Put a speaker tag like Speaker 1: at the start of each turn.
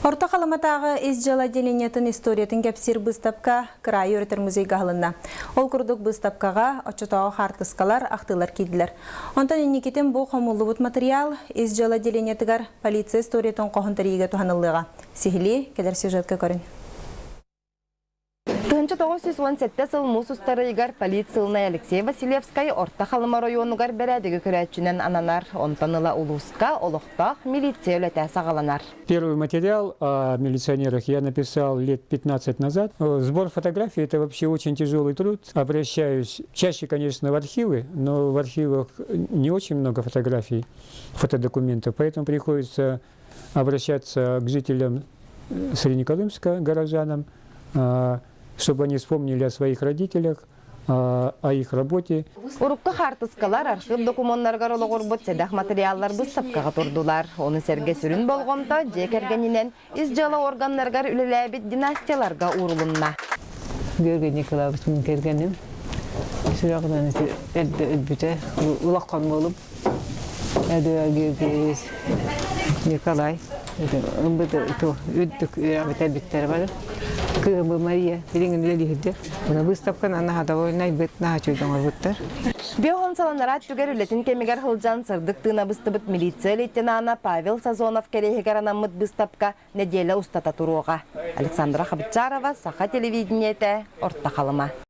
Speaker 1: Орто Халыматааҕы ис дьыала отделениетын историятын кэпсиир быыстапка кыраайы үөрэтэр музейга аһылынна. Ол курдук быыстапкаҕа оччотооҕу хаартыскалар, ахтыылар киирдилэр. Онтон инникитин бу хомуллубут матырыйаал ис дьыала отделениетыгар полиция историятын хоһун тэрийиигэ туһаныллыаҕа. Сиһилии кэлэр сюжетка көрүн.
Speaker 2: 1917 сыл муус устар ыйыгар полициялынай Алексей Василевскай Орто Халыма оройуонугар бэрээдэги көрөөччүнэн ананар. Онтон ыла улууска олохтоох милиция үлэтэ саҕаланар.
Speaker 3: Первый материал о милиционерах я написал лет 15 назад. Сбор фотографий – это вообще очень тяжелый труд. Обращаюсь чаще, конечно, в архивы, но в архивах не очень много фотографий, фотодокументов, поэтому приходится обращаться к жителям Среднеколымска, горожанам, чтобы они вспомнили о своих родителях, о их работе.
Speaker 2: Урукку хаартыскалар архыып докумуоннарыгар олоҕурбут сэдэх материаллар быыстапкаҕа турдулар. Ону сэргэ сүрүн болҕомто дьиэ кэргэнинэн ис дьыала органнарыгар үлэлээбит династияларга уурулунна.
Speaker 4: Георгий Николаевич мин кэргэним. Сүрэҕинэн эрдэ өлбүтэ. Улахан буолуп Эдуард Георгиевич Николай үрдүк үөрэҕи бары. Кыһым Мария билиҥин үлэлиһирдэр. Выставканы наһаа довольнай быт наһаа үчүгэй оҥорбуттар.
Speaker 2: Биохон саланнараат түгэр үлэтин кэмигэр сылдьан сырдык тыына быстыбыт милиция лейтенана Павел Сазонов кэриэһигэр анаммыт быыстапка нэдиэлэ устата туруоҕа. Александра Хабычарова, Саха телевидениетэ, Орто Халыма.